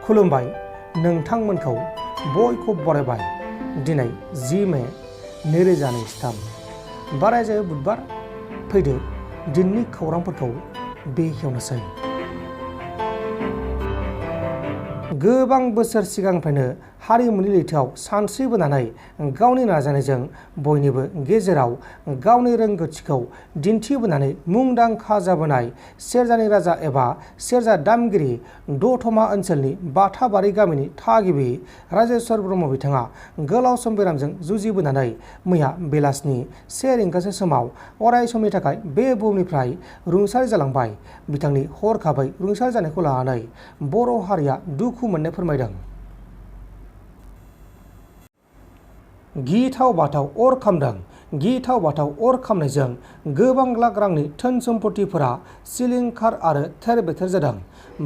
खुलुमबाय नोंथांमोनखौ बयखौ बरायबाय। दिनै 10 मे 2023 बारायजायो बुधबार। फैदो दिननि खौरांफोरखौ बेखेवनोसै। गोबां बोसोर सिगांनिफ्रायनो हारिमुनि लैथोआव सानस्रिबोनानै गावनि नाजानायजों बयनिबो गेजेराव गावनि रोंगौथिखौ दिन्थिबोनानै मुंदांखा जाबोनाय सेरजानि राजा एबा सेरजा दामगिरि दतमा ओनसोलनि बाथाबारि गामिनि थागिबि राजेश्वर ब्रह्म बिथाङा गोलाव सम बेरामजों जुजिबोनानै मैया बेलासिनि 1 रिंगासो समाव अराय समनि थाखाय बे बुहुमनिफ्राय रुंसारि जालांबाय। बिथांनि हरखाबै रुंसारि जानायखौ लानानै बर' हारिया दुखु मोननाय फोरमायदों। गिथाव बाथाव अर खामदों। गिथाव बाथाव अर खामनायजों गोबां लाख रांनि धोन सम्पतिफोरा सिलिंखार आरो थेर बेथेर जादों।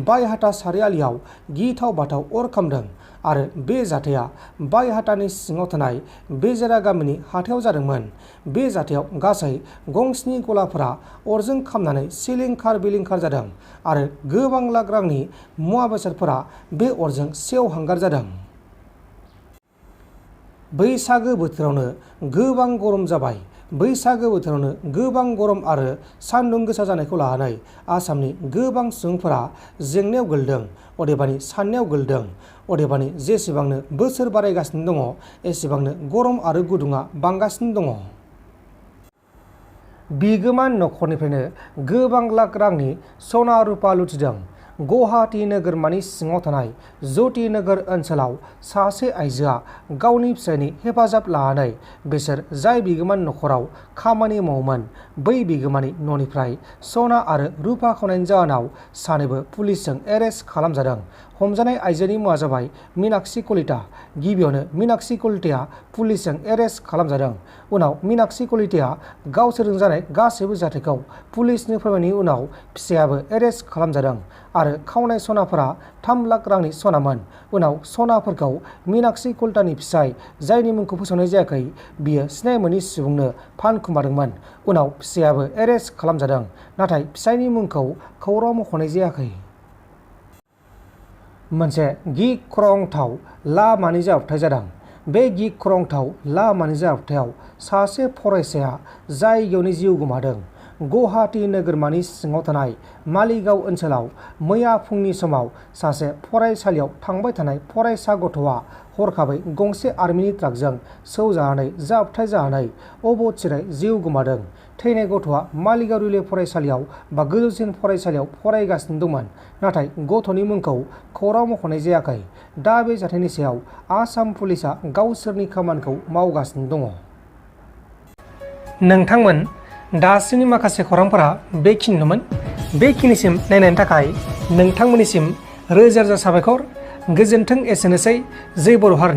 बायहाथा सारियालियाव गिथाव बाथाव अर खामदों आरो बे जाथाया बायहाथानि सिङाव थानाय बेजेरा गामिनि हाथायाव जादोंमोन। बे जाथायाव गासै गंस्नि गलाफोरा अरजों खामनानै सिलिंखार बिलिंखार जादों आरो गोबां लाख रांनि मुवा बेसादफोरा बे अरजों सेवहांगार जादों। बैसागो बोथोरावनो गोबां गरम जाबाय। बैसागो बोथोरावनो गोबां गरम आरो सान्दुं गोसा जानायखौ लानानै आसामनि गोबां सुबुंफोरा जेंनायाव गोलैदों, अदेबानि साननायाव गोलैदों। अदेबानि जेसेबांनो बोसोर बारायगासिनो दङ एसेबांनो गरम आरो गुदुङा बांगासिनो दङ। बिगोमा नखरनिफ्रायनो गोबां लाख रांनि सना रुपा लुथिदों। गुवाहाटी नोगोरमानि सिङाव थानाय ज्योति नगर ओनसोलाव सासे आइजोआ गावनि फिसायनि हेफाजाब लानानै बिसोर जाय बिगोमानि नखराव खामानि मावोमोन बै बिगोमानि न'निफ्राय सना आरो रुपा खावनायनि जाहोनाव सानैबो पुलिसजों एरेस्ट खालामजादों। हमजानाय आइजोनि मुङा जाबाय मीनाक्षी कलिता। गिबियावनो मीनाक्षी कलिताया पुलिसजों एरेस्ट खालामजादों। उनाव मीनाक्षी कलिताया गावसोरजों जानाय गासैबो जाथायखौ पुलिसनो फोरमायनायनि उनाव फिसायाबो एरेस्ट खालामजादों आरो खावनाय सनाफोरा 3 लाख रांनि सनामोन। उनाव सनाफोरखौ मीनाक्षी कलितानि फिसाय जायनि मुंखौ फोसावनाय जायाखै बियो सिनाय मोनि सुबुंनो फानखुमादोंमोन। उनाव फिसायाबो एरेस्ट खालामजादों, नाथाय फिसायनि मुंखौ खौरां मख'नाय जायाखै। मोनसे गिख्रंथाव लामानि जाब्रबथाय जादों। बे गिख्रंथाव लामानि जाब्रबथायाव सासे फरायसाया जायगायावनो जिउ गोमादों। गुवाहाटी नोगोरमानि सिङाव थानाय मालिगाव ओनसोलाव मैया फुंनि समाव सासे फरायसालियाव थांबाय थानाय फरायसा गथ'आ हरखाबै गंसे आर्मिनि ट्राकजों सौजानानै जाब्रबथाय जानानै अबथिरायै जिउ गोमादों। थैनाय गथ'आ मालिगाव रिले फरायसालियाव गोजौसिन फरायसालियाव फरायगासिनो दंमोन, नाथाय गथ'नि मुंखौ खौरां मख'नाय जायाखै। दा बे जाथायनि सायाव आसाम पुलिसआ गावसोरनि खामानिखौ मावगासिनो दङ। नोंथांमोन दासिमनि माखासे खौरांफोरा बेखिनिनोमोन। बेखिनिसिम नायनायनि थाखाय नोंथांमोननिसिम रोजा रोजा साबायखर। गोजोन्थों। एसेनोसै। जै बर' हारिनि